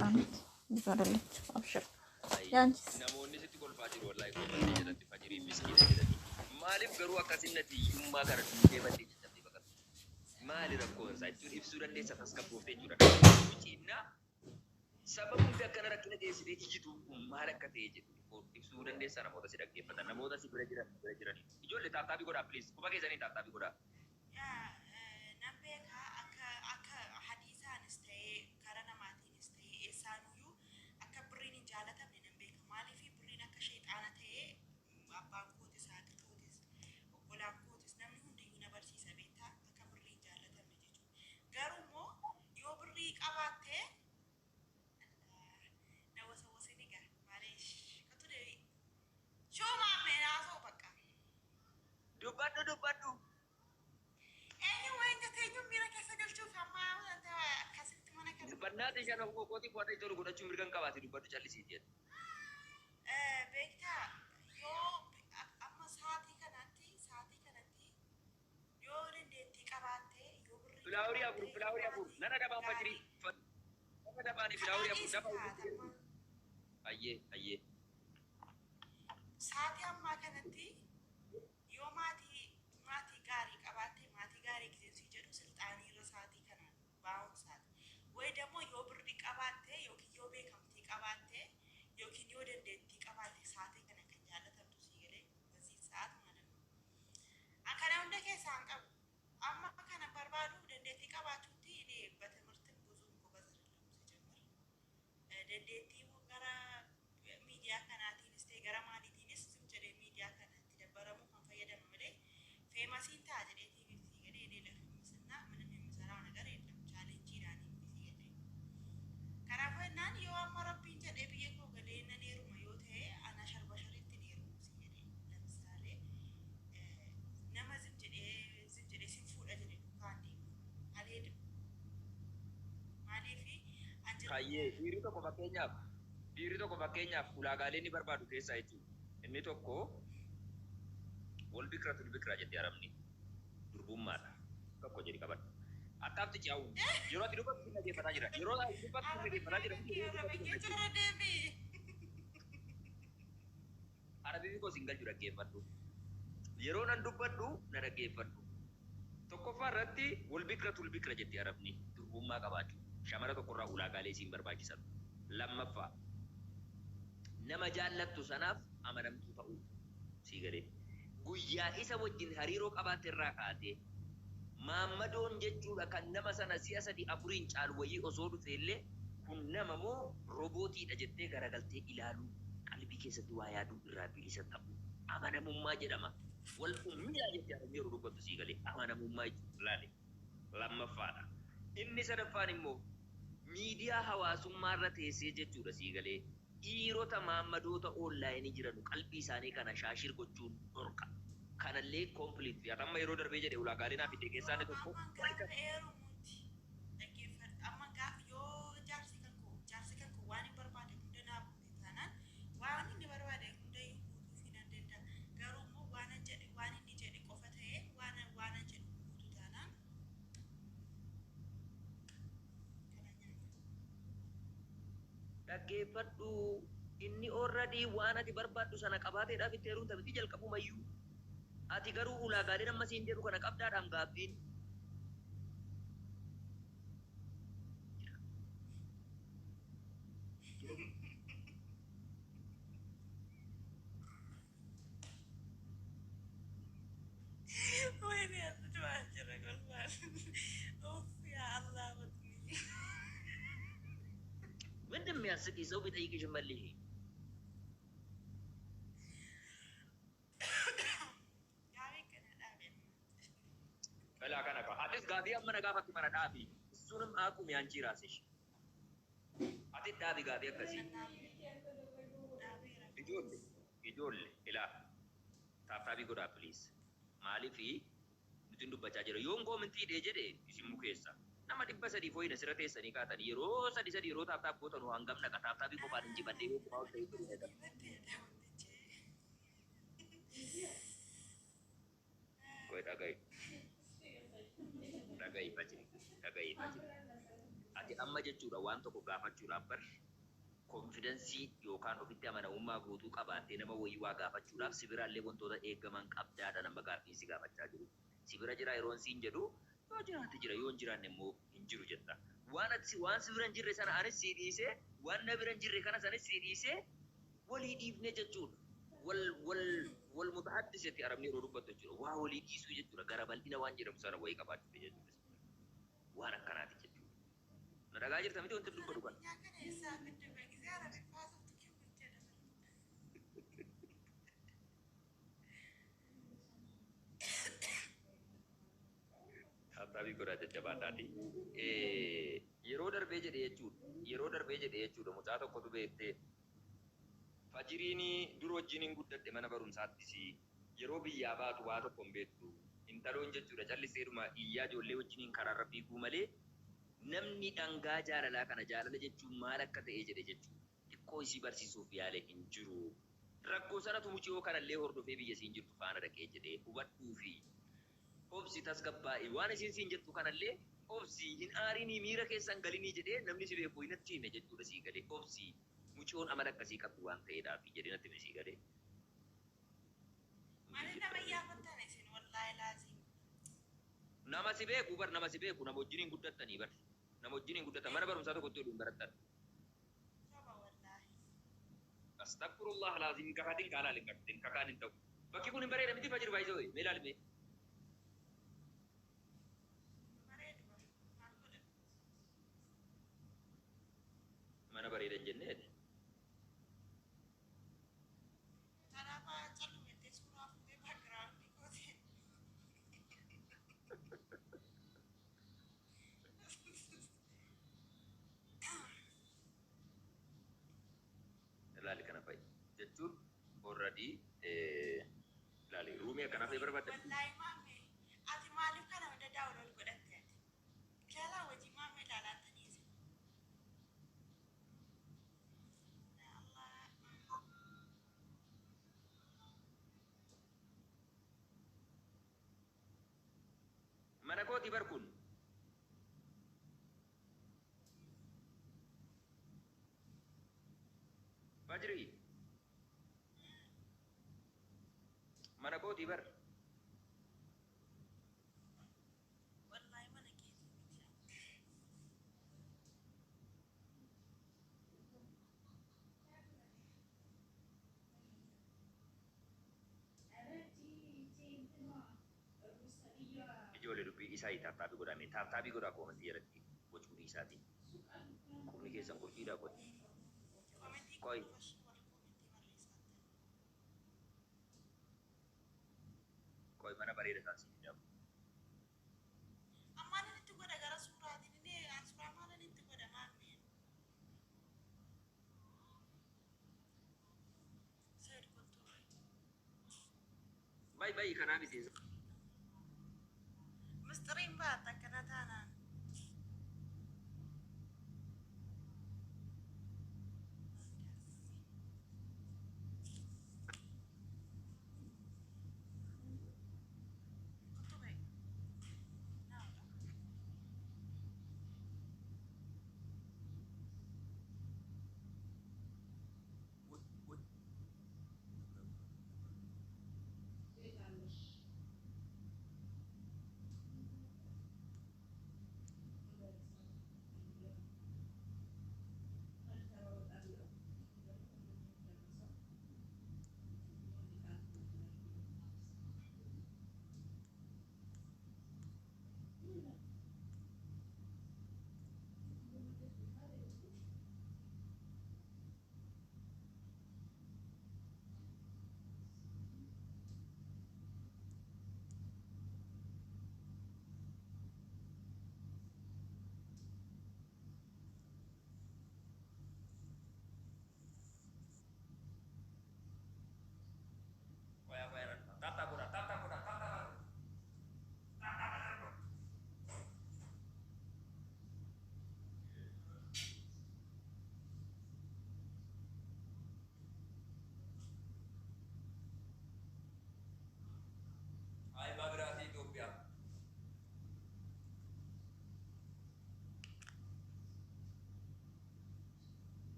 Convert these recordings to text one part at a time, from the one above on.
xiqqaa miti. ብዙ አይደለችም። አብሽር። ያንቺስ? Namoonni sitti kolfaa jiru wallahi koomantii jalatti Fajiriin miskiina jedhanii. Maaliif garuu akkasinatti hiyyummaa kana duutee baddee jajjabdee baqattu? Maali rakkoon isaa jechuun ibsuu dandeessa tasgabbooftee jechuudha. Cinnaa sababumti akkana rakkina geessitee iyyitu kun maal akka ta'e jedhu ibsuu dandeessa namoota si dhaggeeffatan, namoota si bira jiran bira jiran. Ijoollee, tap tapii godhaa, please. Quba keessanii tap tapii godhaa. Yaa, nan beekaa, akka hadiisaanis ta'ee, karaa namaatiinis ta'ee, eessaanuyyuu akka birriin hin jaalatamne nan beeka. Maaliif birriin akka sheexaana ta'ee abbaan kootis, haati kootis, obbolaan kootis, namni hundiyyuu na barsiisa, beektaa, akka birrii hin jaalatamne jechuudha. Garuu immoo yoo birrii qabaatte na wasawwasini gaa maaliif katu deebi shoo maamee bakka. Dubbadhu, dubbadhu. Eenyu waan jette, eenyu miira keessa galchuuf amma akkasitti mana kana. Dubbannaa shan of kootii fuudhee tolu godhachuu mirga hin qabaate, dubbadhu, callisiiti jedhu. Beektaa, yoo amma sa'aatii kanatti yoo dandeettii qabaatte, yoo birrii Flowerii afur, qabaatte flowerii afur. Nana dabaan Fajirii. Nana dabaani flowerii afur kadhaa daba. Dhiisi. Ayyee, ayyee. Sa'aatii ammaa kanatti yoo maatii gaarii qabaatte, maatii gaarii giseensi jedhu silxaanii irra sa'aatii kana baa'uun isaati. Wayi ደግሞ yoo birrii qabaatte yookiin yoo beekamtii qabaatte yookiin yoo dandeettii qabaatte, sa'aatii kana kan jaallatamtu si galee በዚህ ሰዓት ማለት ነው። Kana hunda keessaa hin qabu. Amma kana barbaadu dandeettii qabaachuutti እኔ በትምህርትም ብዙም ጎበዝ አይደለሁም ሲጀምር። Dandeettii gara miidiyaa kanaatiinis ta'e gara maaliitiinis ዝም jedhee miidiyaa kanatti dabbaramuu kan fayyadamu malee famousiin ta'a jedheetii miti, si galee. እኔ ለፌመስና ምንም የምሰራው ነገር የለም፣ challengeidhaan miti, si galee. Kanaafuu jennaan yoo amma Rabbiin jedhee biyya koo galee nan heeruma yoo ta'e, ana sharbasharitti hin heerumu, si galee. ለምሳሌ nama ዝም jedhee sin fuudha jedhe duukaan deemu አልሄድም። Maaliifi an Kayyee, dhiirri tokko fakkeenyaaf ulaagaalee inni barbaadu keessaa jechuudha. Inni tokko والبكرة البكرة jettee Arabni, durbummaadha. Tokko jedhi qabadhu. Attaafti ce'awu. Yeroo ati dubbatu sin dhaggeeffataa jira. Yeroo ati dubbatu sin dhaggeeffataa jira. Arabiyyee jara deebi. Arabii koo sin galchu, dhaggeeffadhu. Yeroo nan dubbadhu na dhaggeeffadhu. Tokkoffaa irratti والبكرة البكرة jetti Arabni, durbummaa qabaachuu. Shamara tokkorraa ulaagaalee isiin barbaachisan. Lammaffaa, nama jaallattu sanaaf amanamtuu ta'uu, sii galee. Guyyaa isa wajjin hariiroo qabaatte irraa kaatee maammadoon jechuudha kan nama sana si'a sadi afuriin caalu wayii osoo dhufe illee, kun nama moo roobootiidha jettee garagaltee ilaaluu, qalbii keessatti waa yaaduu irraa bilisa ta'uu amanamummaa jedhama. Wal ummiyaa jettee Arabni yeroo dubbattu, sii galee, amanamummaa jechuudha laale lammaffaadha. Inni sadaffaan immoo miidiyaa hawaasummaa irra teessee jechuudha, sii galee, dhiirota maammadoota onlineii jiran qalbii isaanii kana shaashir gochuun dhorka. Kanallee complete amma yeroo darbee jedhe ulaagaalee naaf fidde keessaa inni tokko. Amma gaafa heerumutti dhaggeeffadhu. Amma gaafa yoo jaarsi kan koo waan hin barbaade hunda naa guute taanaan, waan inni barbaade hundayyuu guutuufii nan danda'a. Garuu immoo waan an jedhe, waan inni jedhe qofa ta'ee, waan an jedhu guutu taanaan kana nyaata. Dhaggeeffadhu, inni already waan ati barbaaddu sana qabaateedhaaf itti heerumta miti jalqabumayyuu. Ati garuu ulaagaalee amma siin jedhu kana qabdaadhaan gaaffiin. Jira. Jira. ወይኔ du'aa jira kolfaan. Uff, yaa Allah batni. ምንድን የሚያስቅ? ሰው ቢጠይቅሽ መልሽ። Gaafii kana dhaabe. Balaa kana qaba. Atis gaafii amma na gaafattu kana dhaabi. እሱንም አቁሚ አንቺ ራስሽ። Ati dhaabi gaafii akkasii. Dhaabeera. Ijoollee, ijoollee, ilaa, tap tapii godhaa, please. Maaliifi nuti dubbachaa jira. Yoon commentii hidhee jedhe isin mukeessa. Nama 300 fooyina sirra teessanii kaatanii yeroo sadi sadi yeroo tap tap gootanu hangam naqa tap tapii qofaan injifadhee yoo kumaa ol ta'e ture. Irratti wantichi. Qoy, dhaga'i. Dhaga'i, Fajiri. Dhaga'i, Fajiri. Ati Ati amma jechuudha waan tokko gaafachuudhaaf bar confidence yookaan ofitti amanamummaa guutuu qabaattee nama wayii waa gaafachuudhaaf si biraallee wantoota eegaman qabdaadha nama gaaffii si gaafachaa jiru. Si bira jira yeroon siin jedhu yoo jiraate jira, yoo hin jiraanne immoo hin jiru jetta. Waan ati waan si bira hin jirre sana anis sii dhiisee, waan na bira hin jirre kanas anis sii dhiisee, walii dhiifne jechuudha. Wal wal wal mutahaddis jetti Arabni yeroo dubbattu jechuudha. Waa walii dhiisuu jechuudha. Gara bal'ina waan jedhamu sana wayii qabaachuu jechuudha. Waan akkanaati jechuudha. Na dhagaa jirta miti wanti dubbatu kana? Addunyaa kana eessaa fidde beeksisee Arabiffaa haasoftu kee jedhama. Tap tapii godhaa jajjabaadhaati. Yeroo darbee jedhe jechuudha. Yeroo darbee jedhe jechuudha. Mucaa tokkotu beektee Fajiriin dur wajjin hin guddadhe mana barumsaattis, yeroo biyyaa baatu waa tokko hin beektu. Intaloon jechuudha callisteedhuma iyyaa ijoollee wajjiniin karaarra fiiguu malee namni dhangaa jaalalaa kana, jaalala jechuun maal akka ta'e jedhe jechuudha, xiqqoo isii barsiisuuf yaale hin jiru. Rakkoo sanatu muciyoo kanallee hordofee biyya isiin jirtu faana dhaqee jedhee hubadhuufi obsi, tasgabbaa'i, waan isiin siin jettu kanallee obsi, hin aarinii, miira keessa hin galinii jedhee namni si beeku natti hime jechuudha, sii galee? Obsi, muciyoon amala akkasii qabdi waan ta'eedhaafi jedhee natti hime, sii galee? Maaliif nama iyyaafattan isin, wallaahi laaziim? Nama si beeku bar, nama si beeku, nama wajjiniin guddattanii bar, nama wajjiniin guddattan, mana barumsaa tokkotti waliin barattan. Soba wallaahi. Astagfirullah laazim, hin kakatin, kaalaal hin kakatin, kakaan hin ta'u. Bakki kun hin bareeda miti Fajir baay'isoo, mee ilaali mee. Bareedu bar, maal godhan? Mana bareeda hin jenneeti. Kanaafaa callumettee suuraa fuutee background goote. Ilaali kana fa'i jechuun already ilaali, roomii akkana fa'i barbaadda. Wallaahi maamme, ati maaliif kana hunda download godhatte ati? Ilaalaa wajii maamme, ilaalaa taniisi. Ya Allah. Mana kooti bar kun. Fajri, mana kooti bar. Wallaahi mana keetii miti. Ijoollee, dubbii isaa tap tapii godhame, tap tapii godhaa, commentii jalatti gochuu isaati. Qubni keessan qurciidhaa qoy. Commentii Qoy. qofa warri commentii barreessaa. Qoy, mana bareeda isaan siin jedhamu. Ammaan itti godha gara suuraatiin, inni an suuraa maalan itti godha maamme? Said kottu. Bay bay, kanaa miti. Mistiriin baata akkana taanaan. Kottu bayi. Naawudha.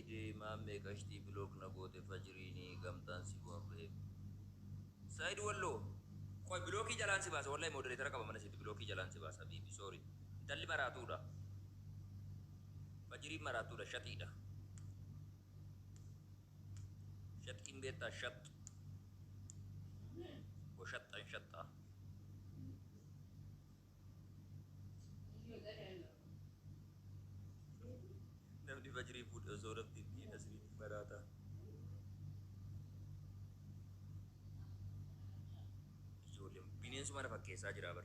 Sa'iid maammee qashtii block na goote fajriini gamtaan si boonree. Sa'iid Walloo qoy blockii jalaan si baasa wallahi moderator qaba mana sitti blockii jalaan si baasa habiibi sorry intalli maraatuudha fajriin maraatuudha shaxiidha shaxiin beektaa shax washaxxan shaxxaa. Namni fajrii fuudhe osoo rabbi hin dhiin asiriitti maraata. Ijoolleen bineensuma na fakkeessaa jira bar.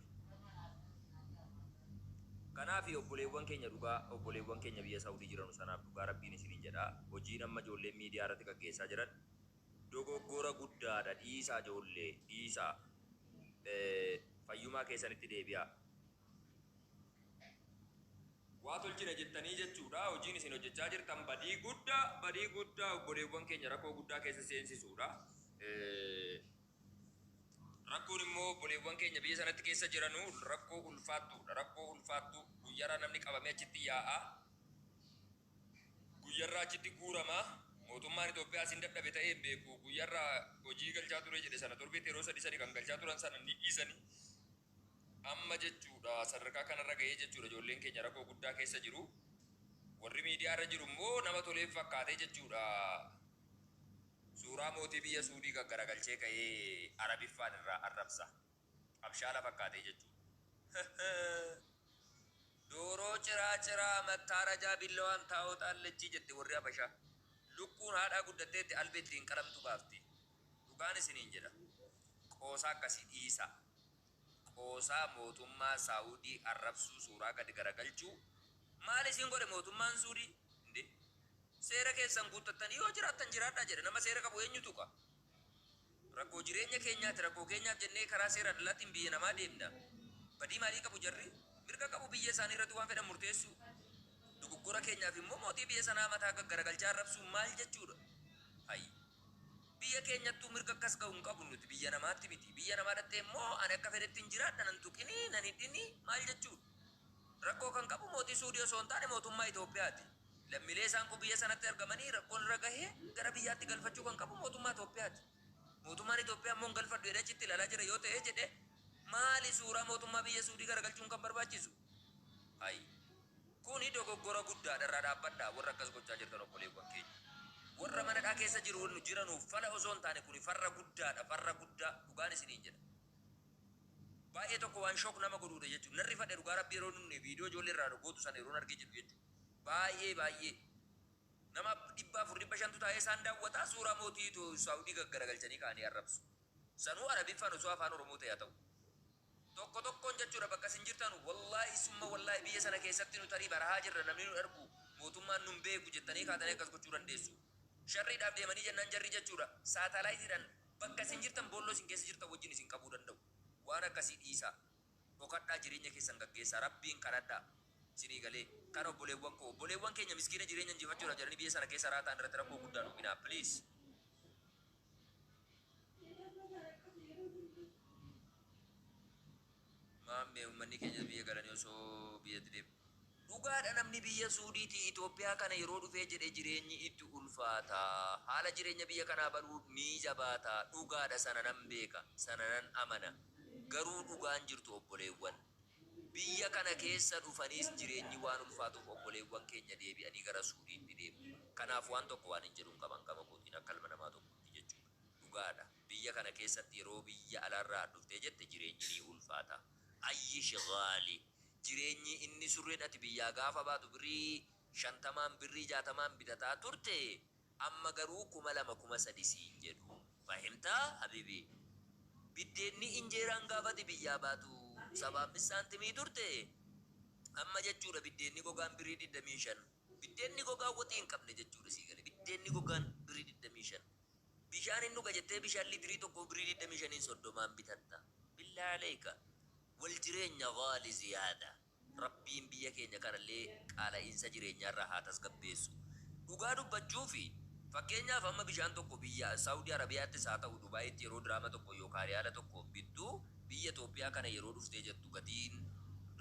Kanaaf obboleewwan keenya dhugaa obboleewwan keenya biyya Saawudii jiranu sanaaf dhugaa rabbiin isiniin jedha. Hojiin amma ijoolleen miidiyaa irratti gaggeessaa jiran dogoggora guddaadha. Dhiisaa ijoollee dhiisaa. Fayyumaa keessanitti deebi'aa. Waa tolchina jettanii jechuudha. Hojiin isin hojjechaa jirtan badii guddaa badii guddaa obboleewwan keenya rakkoo guddaa keessa seensisuudha. Rakkoon immoo obboleewwan keenya biyya sanatti keessa jiranu rakkoo ulfaattuudha. Rakkoo ulfaattuu guyyarraa namni qabamee achitti yaa'a. Guyyarraa achitti guurama. Mootummaan Itoophiyaa isin dadhabe ta'ee hin beeku. Guyyarraa hojii galchaa ture jedhe sana torbeetti yeroo sadi sadi kan galchaa turan sana ni dhiisanii. Amma jechuudha sadarkaa kanarra ga'ee jechuudha ijoolleen keenya rakkoo guddaa keessa jiru. Warri miidiyaa irra jiru immoo nama toleef fakkaatee jechuudha. Suuraa mootii biyya Suudii gaggaragalchee ka'ee Arabiffaan irraa arrabsa. Abshaala fakkaatee jechuudha. Dooroo ciraa ciraa mattaarajaa billawaan taa'oxaallechi jette warri Habashaa. Lukkuun haadhaa guddatteetti albee ittiin qalamtu baafti. Dhugaan isiniin jedha. Qoosaa akkasii dhiisaa. Qoosaa mootummaa Saawudii arrabsuu suuraa gadi garagalchuu maal isin godhe mootummaan Suudii? Inde seera keessan guuttattanii yoo jiraattan jiraadhaa jedhe nama seera qabu eenyu tuqa? Rakkoo jireenya keenyaati rakkoo keenyaaf jennee karaa seera alaatiin biyya namaa deemna. Badii maalii qabu jarri? Mirga qabu biyya isaanii irratti waan fedhan murteessuu. Dogoggora keenyaaf immoo mootii biyya sanaa mataa gaggaragalchaa arrabsuu maal jechuudha? Hayi. Biyya keenyattuu mirga akkas ga'u hin qabu nuti biyya namaatti miti. Biyya namaa dhattee immoo ani akka fedhetti hin jiraadha nan tuqinii nan hidhinii maal jechuudha? Rakkoo kan qabu mootii Suudii osoo hin taane mootummaa Itoophiyaati. Lammiilee isaan kun biyya sanatti argamanii rakkoon irra gahee gara biyyaatti galfachuu kan qabu mootummaa Itoophiyaati. Mootummaan Itoophiyaa immoo hin galfadhu jedhee achitti ilaalaa jira yoo ta'e jedhe maali suuraa mootummaa biyya Suudii garagalchuun kan barbaachisu? Hayi. Kuni dogoggora guddaadha irraa dhaabbadhaa warra akkas gochaa jirtan obboleewwan keenya. Warra mana hidhaa keessa jiru jiranuuf fala osoo hin taane kuni farra guddaadha farra guddaa dhugaan isiniin jedha. Baay'ee tokko waan shock nama godhuudha jechuudha. Nan rifadhe dhugaa rabbi yeroo nunni viidiyoo ijoollee irraa gootu sana yeroon argee jedhu jechuudha. Baay'ee baay'ee nama 400 500tu taa'ee isaan daawwataa suuraa mootii Saawudii gaggaragalchanii ka'anii arrabsu. Sanuu Arabiffaan osoo afaan Oromoo ta'e haa ta'u. Tokko tokkoon jechuudha bakka isin jirtanu wallaahi summa wallaahi biyya sana keessatti nu tarii barahaa jirra namni nu argu mootummaan nun beeku jettanii kaatanii akkas gochuu dandeessu. Sharriidhaaf deemanii jennaan jarri jechuudha saatalaayitiidhaan bakka isin jirtan boolloo isin keessa jirtan wajjin isin qabuu danda'u. Waan akkasii dhiisaa. Dhokadhaa jireenya keessan gaggeessaa rabbiin kadhadhaa. Isinii galee kan obboleewwan koo obboleewwan keenya miskiina jireenya injifachuudhaaf jedhanii biyya sana keessa raataan irratti rakkoo guddaa nu binaa please. Maammee uummanni keenya biyya galanii osoo biyyatti deemu. Dhugaadha namni biyya Suudiitii Itoophiyaa kana yeroo dhufee jedhe jireenyi itti ulfaata. Haala jireenya biyya kanaa baruu ni jabaata. Dhugaadha sana nan beeka. Sana nan amana. Garuu dhugaan jirtu obboleewwan. Biyya kana keessa dhufaniis jireenyi waan ulfaatuuf obboleewwan keenya deebi'anii gara Suudiitti deemu. Kanaaf waan tokko waan hin jedhuun qaban gama kootiin akka ilma namaa tokkotti jechuudha. Dhugaadha. Biyya kana keessatti yeroo biyya alaarraa dhuftee jette jireenyi ni ulfaata. Ayyish gaali. Jireenyi inni surreen ati biyyaa gaafa baatu birrii 50n birrii 60n bitataa turte amma garuu 2000 3000 siin jedhu. Fahimtaa habibi? Biddeenni injeeraan gaafa ati biyyaa baatu 75 saantimii turte amma jechuudha biddeenni gogaan birrii 25. Biddeenni gogaan waxii hin qabne jechuudha sii gale. Biddeenni gogaan birrii 25. Bishaan hin dhuga jettee bishaan liitirii tokko birrii 25n 30n bitatta. Billaa aleeka. Wal jireenya gaali ziyaada. Rabbiin biyya keenya kanallee qaala'iinsa jireenyaarraa haa tasgabbeessu. Dhugaa dubbachuufi fakkeenyaaf amma bishaan tokko biyya Saawudii Arabiyaattis haa ta'u Dubaayitti yeroo diraama tokko yookaan riyaala tokko bittu biyya Itoophiyaa kana yeroo dhuftee jettu gatiin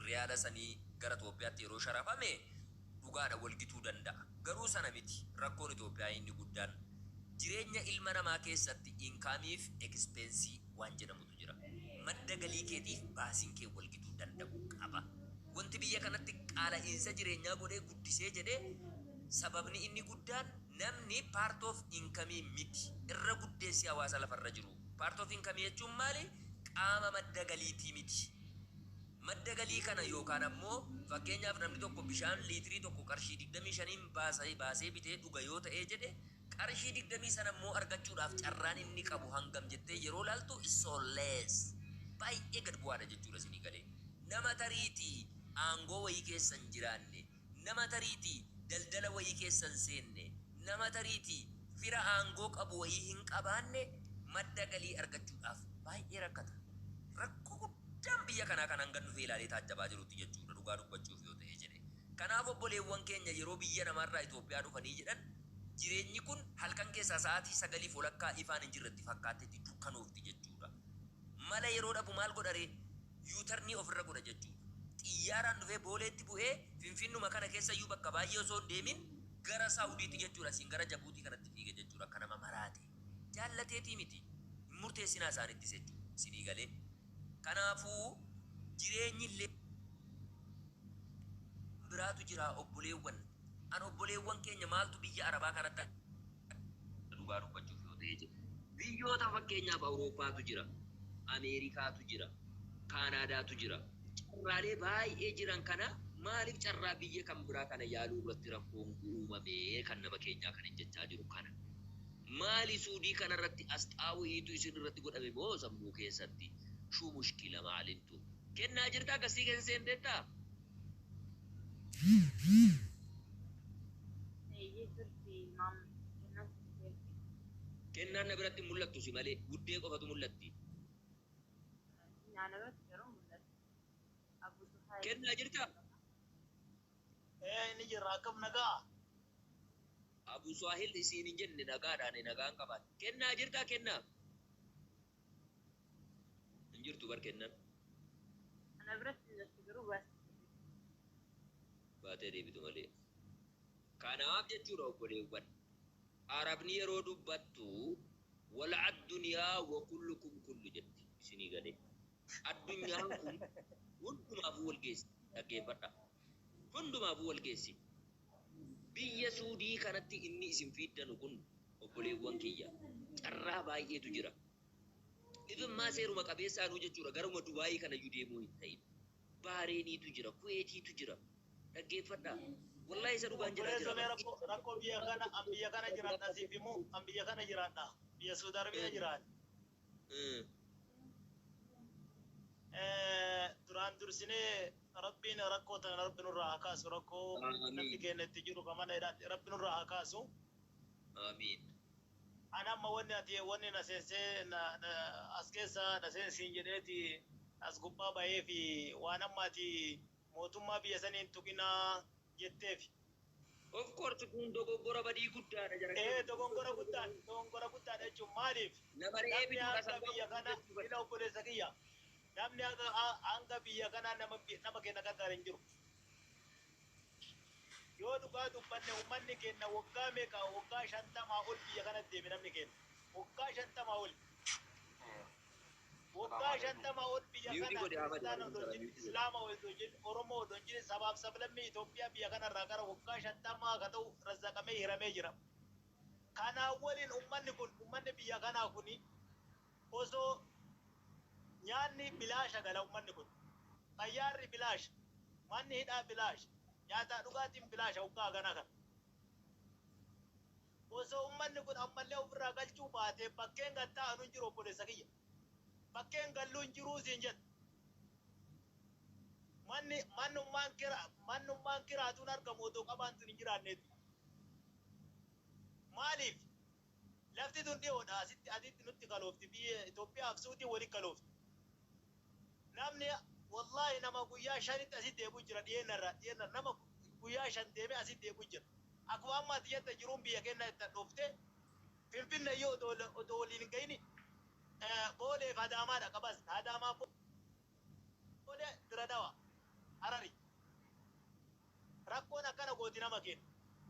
riyaala sanii gara Itoophiyaatti yeroo sharafame Dhugaadha, walgituu danda'a. Garuu sana miti rakkoon Itoophiyaa inni guddaan. Jireenya ilma namaa keessatti income fi expense waan jedhamutu jira. Madda galii keetiif baasiin kee walgituu danda'uu qaba. Wanti biyya kanatti qaala'iinsa jireenyaa godhee guddisee jedhee sababni inni guddaan namni part of income miti. Irra guddeessi hawaasa lafarra jiru. Part of income jechuun maali? Qaama madda galiitii miti. Madda galii kana yookaan ammoo fakkeenyaaf namni tokko bishaan liitirii tokko qarshii 25n baasee bitee dhuga yoo ta'ee jedhe, qarshii 20 sana immoo argachuudhaaf carraan inni qabu hangam jettee yeroo laaltu, so less, baay'ee gad bu'aadha jechuudha isinii galee. Nama tariitii aangoo wayii keessa hin jiraanne, nama tariitii daldala wayii keessa hin seenne, nama tariitii fira aangoo qabu wayii hin qabaanne madda galii argachuudhaaf baay'ee rakkata. Rakkoo guddaan biyya kanaa kan hanga dhufee ilaalee taajjabaa jirutti jechuudha, dhugaa dubbachuuf yoo ta'e jedhe. Kanaaf obboleewwan keenya yeroo biyya namaarraa Itoophiyaa dhufanii jedhan, jireenyi kun halkan keessaa sa'aatii 9:30 ifaan hin jirretti fakkaattetti dukkanoofti jechuudha. Mala yeroo dhabu maal godharee? U-turn ofirra godha jechuudha. Xiyyaaraan dhufee Booleetti bu'ee Finfinnuma kana keessa iyyuu bakka baay'ee osoo hin deemin gara Saawudiitti jechuudha. Siin gara Jabuutii kanatti fiiga jechuudha akka nama maraate. Jaallateetii miti. Hin murteessinaa isaanittis jechuudha. Isinii galee. Kanaafuu jireenyi illee biraatu jira, obboleewwan. An obboleewwan keenya maaltu biyya Arabaa kanatti, dhugaa dubbachuuf yoo ta'e jedhe. Biyyoota fakkeenyaaf Awurooppaatu jira, Ameerikaatu jira, Kaanaadaatu jira. Carraalee baay'ee jiran kana maaliif carraa biyya kan biraa kana yaaluu irratti rakkoon uumamee kan nama keenyaa kan hin jechaa jiru kana. Maali, Suudii kanarratti asxaa wayiitu isin irratti godhame moo sammuu keessatti? Shuu mushkila maalintu? Kennaa jirta, akkasii keessa seenteettaa? Eeyyee, turte maam kennaan turte. Kennaan na biratti hin mul'attu si malee, guddee qofatu mul'atti. Nyaana biratti garuu mul'atu. Abu Suhaayil. Kennaa jirtaa? Ee, inni jirra. Akkam, nagaa? Abu Swahil isiin hin jenne, nagaadhaan nagaan qabaat. Kennaa jirtaa, kennaa? Hin jirtu bar kennan. Ana biratti mul'atu garuu baasii. Baatee deebitu malee. Kanaaf jechuudha, obboleewwan. Arabni yeroo dubbattu "wal addunyaa wa kullukum kullu" jetti, isinii galee. Addunyaan kun hundumaafuu wal geessi, dhaggeeffadha. Hundumaafuu wal geessi. Biyya Suudii kanatti inni isin fiiddanu kun, obboleewwan kiyya, carraa baay'eetu jira. Ifimmaa seeruma qabeessaanuu jechuudha, garuma Dubaayii kanayyuu deemuu hin ta'in. Baareeniitu jira, Kuweetiitu jira. Dhaggeeffadha. Wallahi isa dhugaan jedhaa Obboleessa, jira. mee rakkoo biyya kana, an biyya kana jiraadha siif himu, an biyya kana jiraadha. Biyya Suudi Arabiyaa jiraadha. Duraan dursinee Rabbiin rakkoo tana Rabbi nurraa haa kaasu, rakkoo namni keenya itti jiru kan mana hidhaatti Rabbi nurraa haa kaasu. Amiin. Ani amma wanni ati wanni na seensee as keessa na seensiin jedheeti as gubbaa bahee fi waan amma ati mootummaa biyya saniin tuqinaa jetteef. Of course, kun dogoggora badii guddaadha jara Ee, keenya. Dogongora guddaadha jechuun maaliif? Nama re'ee Namni bituudha hanga sangaa biyya kana jechuudha. ila, obboleessa kiyya, namni hanga biyya kana nama keenya gargaara hin jiru. Yoo dhugaa dubbanne, uummanni keenya waggaa meeqa, waggaa 50 ol biyya kana deeme. Namni keenya waggaa 50 ol, waggaa 50 ol biyya Mute kana godhe Ahmad. kiristaana odoo hin jirin, islaama odoo hin jirin, oromoo odoo hin jirin, sabaaf sablammii Itoophiyaa biyya kanarraa gara waggaa 50 ka ta'u razzaqamee hiramee jira. Kanaan waliin uummanni kun, uummanni biyya kanaa kuni, osoo nyaanni bilaasha gala, uummanni kun xayyaarri bilaasha, manni hidhaa bilaasha, nyaataa dhugaatiin bilaasha, waggaa ganaa kana osoo uummanni kun ammallee ofirraa galchuu baatee bakkeen gatta'anu hin jiru. Obboleessa kiyya, bakkeen galluu hin jiruu siin jedha. Manni mannummaan kira mannummaan kiraatuun argamu otoo qabaan tun hin jiraanneetu. Maaliif? Lafti tun dhiyoodha, asitti asitti nutti kaloofti. Biyya Itoophiyaaf Suudii walitti kaloofti. Namni wallaahi nama guyyaa 5tti asitti deebi'u jira. Dhiyeennarra nama guyyaa 5 deemee asitti deebi'u jira. Akkuma amma ati jette, jiruun biyya keenya itti dhufte Finfinne iyyuu otoo waliin hin gahini Booleef Adaamaadha qabas. Adaamaa, Boolee, Diradawa, Harari. Amma biyya kana Rakkoon akkana gooti nama kenna.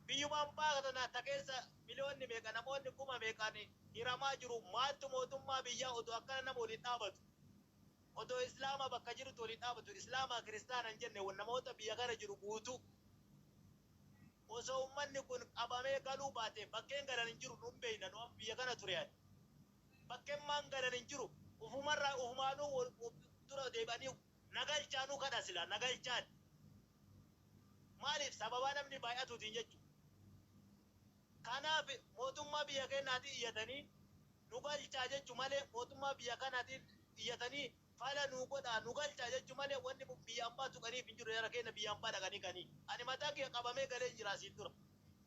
Biyyuma ambaa tana ta keessa miliyoonni meeqa, namoonni kuma meeqaan hiramaa jiru. Maaltu mootummaa biyyaa odoo akkana nama waliin dhaabatu? Odoo Islaama bakka jirutti waliin dhaabatu, Islaamaa Kiristaana hin jenne, namoota biyya kana jiru guutuu. Osoo ummanni kun qabamee galuu baate bakkeen galan hin jiru, nun beeyna, nu biyya kana ture ani. Bakkeen maan galan hin jiru. Ufumarraa ufumaanuu dura deebi'anii nagalchaanuu kadha sila nagalchaan. Maaliif? Sababaa namni baay'atuutiin jechuudha. Kanaaf mootummaa biyya keenyaatiin iyyatanii nu galchaa jechuu malee, mootummaa biyya kanaatiin iyyatanii fala nu godhaa nu galchaa jechuu malee, wanni biyya ambaa tuqaniif hin jiru. Jara keenya biyya ambaa dhaqanii kanii. Ani mataa kiyya qabamee galee jira asiin dura.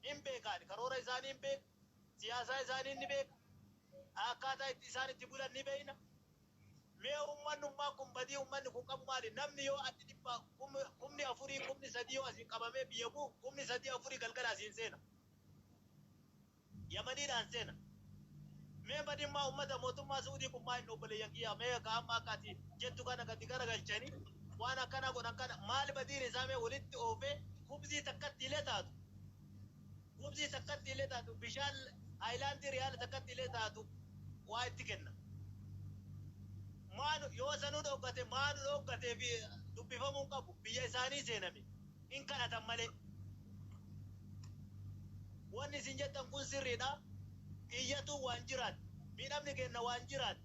Hin beekaan, karoora isaanii hin beeka, siyaasaa isaanii ni beeka, akkaataa itti isaan itti bulan ni beekna. Mee ummannummaa kun badii ummanni kun qabu maali? Namni yoo addi dhibba 4,000, 3,000 yoo asiin qabamee biyya bu'u, 3,000 4 galgala asiin seena. Yamaniidhaan seena. Mee badimmaa ummata mootummaa Suudii kun maal? Obboleeyyan kiyya, mee ka amma akka ati jettu kana gadi garagalchanii waan akkana godhan kana maal badiin isaa? Mee walitti oofee kubzii takkatti illee taatu, kubzii takkatti illee taatu, bishaan haayilaandii riyaala takkatti illee taatu waa itti kenna. Maanu yoo sanuu dhoggate, maanu dhoggatee fi dubbifamuu qabu, biyya isaanii seename hin kadhatan malee. Wanni isin jettan kun sirriidha. Iyyatu waan jiraat, miidhamni kenna waan jiraat.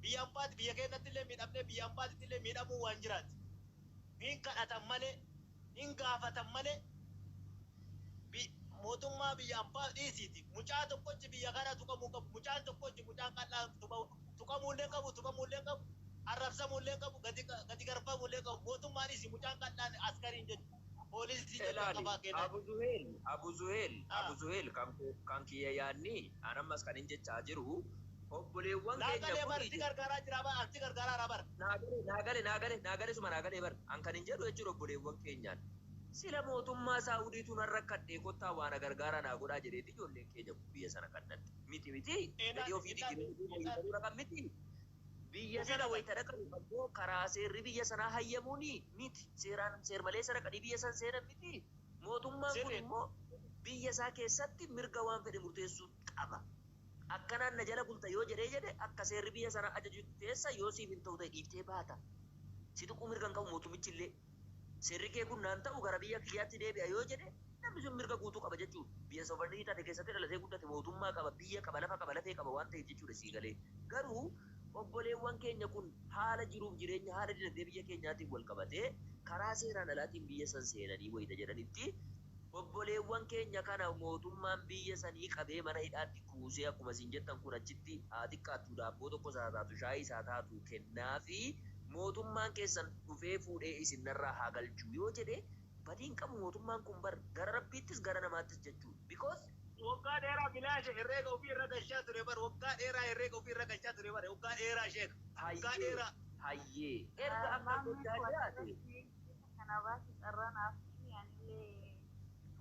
Biyya ambaati, biyya keenyatti illee miidhamne, biyya ambaatitti illee miidhamuu waan jiraat. Hin kadhatan malee, hin gaafatan malee, mootummaa biyya ambaa dhiisiiti. Mucaa tokkochi biyya kana tuqamuu qabu. Mucaan tokkochi, mucaan qal'aa tuqamuullee qabu, tuqamuullee qabu, arrabsamuullee qabu, gadi garbamuullee qabu. Mootummaa dhiisi, mucaan qal'aan askariin jechuudha. Poolisii jechuudha Ilaali, qabaa kennan. Abu Zuheel, Abu Zuheel, Abu Zuheel, kan kiyya yaadni an ammas kan hin jechaa jiru obboleewwan keenya Naagalee bar kuni si gargaaraa jira bar, ati gargaaraa bar. Naagale, naagale, naagale, naagale, suma naagale bar. An kan hin jedhu jechuudha, obboleewwan keenyaan. Sila mootummaa Saa'udiitu nan rakkadhee, kottaa waan gargaaraa naa godhaa jedheeti ijoolleen keenya kun biyya sana kan dhatte. Miti miti, fedhii ofii digrii dhaqan miti. Biyya Ofii sana dhaqan. wayita dhaqan ammoo karaa seerri biyya sanaa hayyamuuni miti. Seeraan seer malee dhaqanii biyya san seenan miti. Mootummaan kun immoo biyya isaa keessatti mirga waan fedhe murteessuu qaba. Akkanaan na jala bulta yoo jedhee jedhe, akka seerri biyya sanaa ajaju teessa, yoo siif hin ta'u ta'e dhiiftee baata. Si tuquu mirga hin qabu mootummichi illee. Seerri kee kun naan ta'u, gara biyya kiyyaatti deebi'a yoo jedhe, namni sun mirga guutuu qaba jechuudha. Biyya sovereignty taate keessatti dhalatee guddate, mootummaa qaba, biyya qaba, lafa qaba, lafee qaba waan ta'eef jechuudha sii galee. Garuu obboleewwan keenya kun haala jiruuf jireenya, haala dinagdee biyya keenyaatiin wal qabatee karaa seeraan alaatiin biyya san seenanii wayita jedhanitti, obboleewwan keenya kana mootummaan biyya sanii qabee mana hidhaatti kuusee, akkuma isin jettan kun, achitti haa xiqqaattu daabboo tokko isaa taatu, shaayii isaa taatu kennaa fi mootummaan keessan dhufee fuudhee isin narraa haa galchu yoo jedhe, badiin qabu mootummaan kun bar, gara Rabbiittis gara namaattis jechuudha. Because Waggaa dheeraa bilaasha herreega ofii irra galchaa ture bar, waggaa dheeraa herreega ofii irra galchaa ture bar, waggaa dheeraa sheeka. Waggaa Hayyee. dheeraa. Hayyee, erga akka Maamni gochaa koo jiraate asirratti kana baase carraa naaf kenni, anillee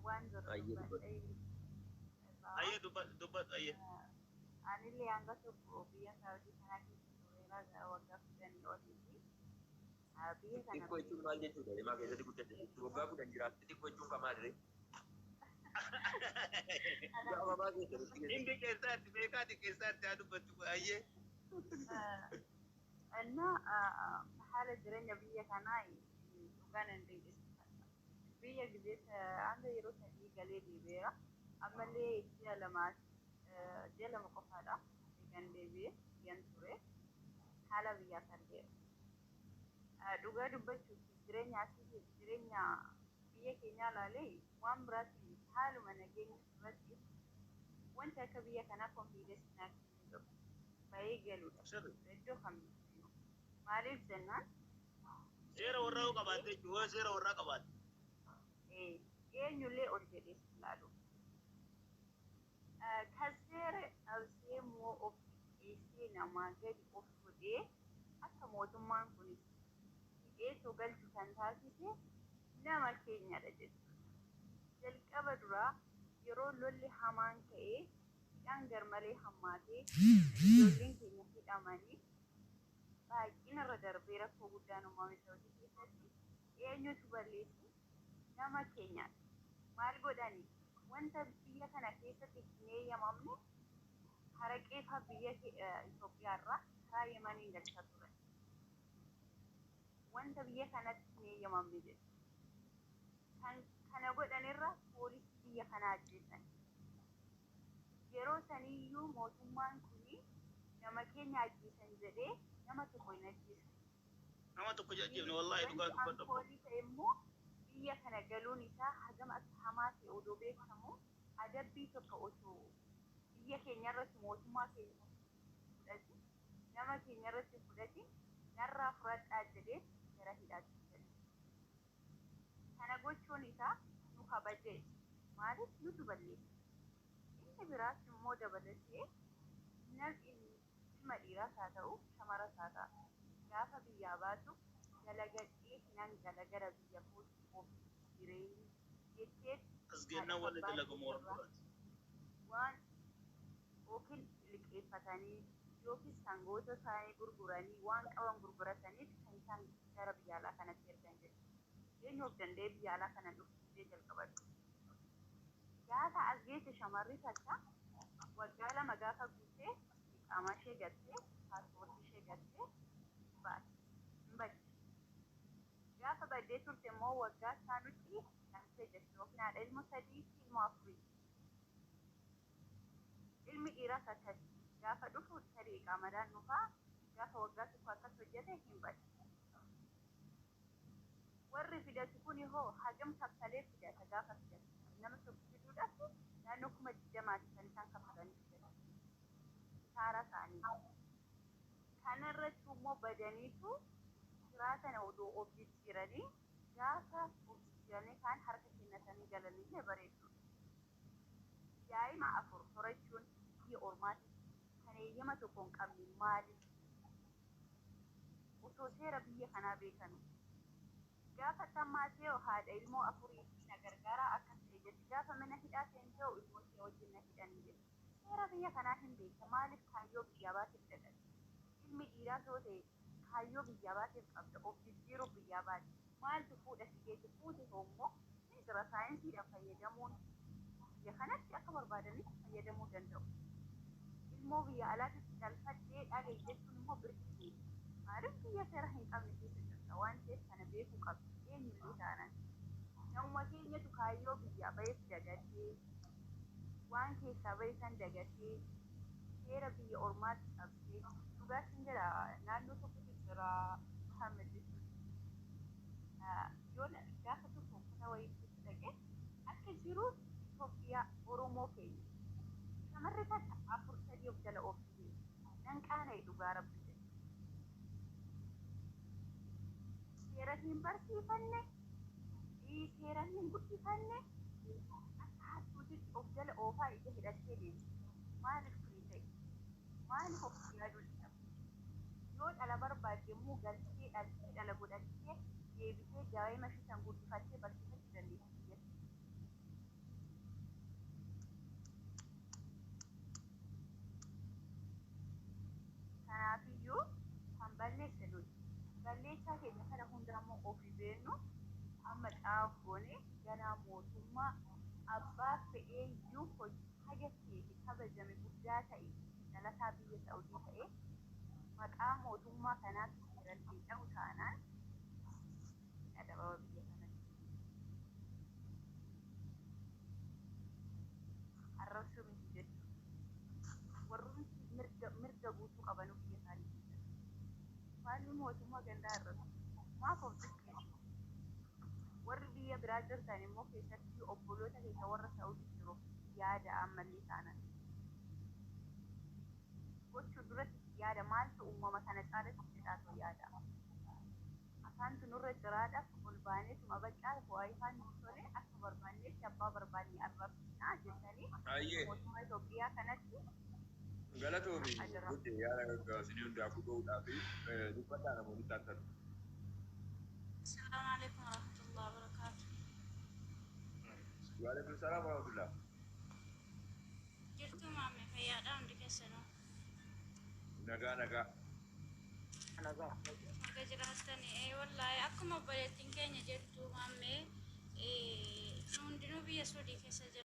waan jiru Hayyee, dubbadhu. dubbadhee. Ayyee, dubbadhu, dubbadhu, ayyee. Anillee hanga tokko biyya Saawudii kana keessa tureera gara waggaa 10 oliiti. Biyya kana Xiqqoo jechuun maal jechuudha? Himaa keessatti guddate waggaa 10 jiraatte, xiqqoo jechuun kan maalire? Gaafamaa keessatti. Hindi keessaatti beekaa xiqqeessaatti haa dubbattu, ayyee. እና haala jireenya biyya kanaa dhugaan hin dinqisiifadha. Biyya gizee hanga yeroo 3 galee deebi'eera. Ammallee ji'a 2 qofaadha kan deebi'e yan ture. Haala biyyaas argeera. Dhugaa dubbachuuf, jireenya asii jireenya biyya keenyaa ilaalee waan biraatti, haaluma nageenya irratti wanti akka biyya kanaa confidence naa kennuu qabu. Bahee galuudha. Iddoo kamiyyuu. Maaliif jennaan Seera warraa yoo qabaatte jechuudha, yoo seera warraa qabaatte. Eenyullee ol jedhee si ilaalu. Kan seera cabsee immoo of xiqqeessee namaa gadi of godhee akka mootummaan kun hidheetoo galchu kan taasise nama keenyadha jechuudha. Jalqaba duraa yeroo lolli hamaan ka'ee hidhaan garmalee hammaatee ijoolleen keenya hidhamanii baay'inarra darbee rakkoo guddaan uumame Saawudii keessatti, eenyutu balleesse? Nama keenya maal godhani, wanta biyya kana keessatti hin eeyyamamne haraqee faa biyya Itoophiyaarraa karaa Yemaniin galchaa turan. Wanta biyya kanatti hin eeyyamamne jedhu. Kan kana godhanirra poolisii biyya kanaa ajjeesan. Yeroo saniyyuu mootummaan kuni nama keenya ajjeesan jedhee nama tokko hin ajjeesan. Nama tokko ajjeefne, wallaahi dhugaa Wanti dubbadhu. alkoolii ta'e immoo biyya kana galuun isaa hagam akka hamaa ta'e odoo beekamu, adabbii tokko osoo biyya keenya irratti mootummaa keenya fudhatin, nama keenya irratti fudhatin, narraa fudhadhaa jedhee gara hidhaatti gale. Kana gochuun isaa nu kabajee, maaliif nutu balleessa? Inni biraas immoo dabalatee, namni ilma dhiiraas haa ta'u shamaras haa ta'u, gaafa biyyaa baatu dalagadhee hinan gala gara biyya kootti of jireenya jettee As gennaan haadha wanni abbaa dalagamu keetirraa warra waan yookiin liqeeffatanii yookiin sangoota isaanii gurguranii, waan qaban gurgurataniif kan isaan gara biyya alaa kanatti ergan jechuudha. Eenyu of danda'ee biyya alaa kana dhufuuf jalqabatu? Gaafa as geesse shamarri takka waggaa 2 gaafa guuttee, qaama ishee gattee, paaspoortii ishee gattee baate. Hin badde. Gaafa baddee turte immoo waggaa isaanutti dhaltee jirti, yookiin haadha ilma sadii fi ilma afurii. Ilmi dhiiraas akkas gaafa dhufu tarii qaamadaan dhufaa, gaafa waggaa 1 akkas hojjete hin bade. Warri fidatu kun hoo hagam kaffalee fidata gaafa fidatu? Nama tokko fiduudhaaf naannoo 20,000ti kan isaan kaffalanii fidatan. Kisaaraa isaanii. Kanarratti immoo badaniitu jiraatan odoo of jijjiiranii, gaafa of jijjiiranii kaan harka kennatanii galanillee bareeddu. Daa'ima afur horachuun biyya ormaatti kan eeyyama tokko hin qabne maaliif? Osoo seera biyya kanaa beekanu. Gaafa tammaatee haadha ilmoo afurii fi na gargaaraa akkas ta'e jetti. Gaafa mana hidhaa seentee ilmoo ishee wajjin na hidhanii jetti. Seera biyya kanaa hin beekta, maaliif kaayyoo biyyaa baateef dhaqxe? Ilmi dhiiraa yoo ta'e kaayyoo biyyaa baateef qabda, of jijjiiruuf biyyaa baate. Maaltu fuudha si geesse? Fuute immoo ni jira saayinsiidhaan fayyadamuun, biyya kanatti akka barbaadanitti fayyadamuu danda'u. Ilmoo biyya alaatti dhalfadhee dhale jechuun immoo birqii. Maaliif biyya seera hin qabne keessa jirta waan ta'eef kana beekuu qabdi eenyullee taanaan. Namuma keenyatu kaayyoo biyyaa baheef dagatee, waan keessaa bahe san dagatee, seera biyya ormaatti cabsee. Dhugaatiin jira, naannoo tokkotu jira Muhammad jechuudha. Yoo gaafa tokko uffata wayii bituu dhaqee akka jiru Itoophiyaa Oromoo keenya. Shamarri takka afur sadii of jala oofti. Nan qaana'e, dhugaa rabbi jedhe. Seera hin barsiifanne, seera hin guddifanne, akka hattuutitti of jala oofaa ija hidhattee deemti. Maaliif kuni ta'e? Maaliif of yaaduu dhiisama? Yoo dhala barbaadde immoo galtee dhaltee dhala godhattee deebitee daa'ima ishee san guddifattee barsiifachuu dandeessi biyyatti. Kanaafiyyuu kan balleesse nuti. Balleessaa keenya kana hunda immoo ofii beennu amma xaaf goone ganaa mootummaa abbaa fe'eeyyuu haga feete kabajame guddaa ta'e, dhalataa biyya Saa'udii ta'e, maqaa mootummaa kanaatti seeran hin dha'u taanaan adabama biyya kanatti. Arrabsuu miti jechuudha. Warrumti mirga guutuu qabanuu biyya isaanii keessatti. Maalli mootummaa gandaa irratti maaf of xiqqeessu? Warri biyya biraa jirtan immoo keessatti obboloota keessa warra Saa'udii jiru yaada ammallee taanan. Gochuu duratti yaada, maaltu uumama kana caalatti jedhaatu yaada. Afaantu nurra jiraadhaaf ol baaneetuma baqqaa waayifaan nu tole akka barbaannetti abbaa barbaanne arrabsinaa jettanii Ayyee. mootummaa Itoophiyaa kanatti Galatoomi ajira. guddee yaada isinii hundaafuu gahuudhaaf dubbadhaa namoonni taatan. السلام عليكم ورحمة الله وبركاته. Waalaikum salaam warahmatullah. Jirtu maame, fayyaadha hundi keessanuu? Nagaa, nagaa. Naga jiraattani. Ee, wallaahi akkuma obboleettiin keenya jettu maammee, Nu hundinuu biyya Suudii keessa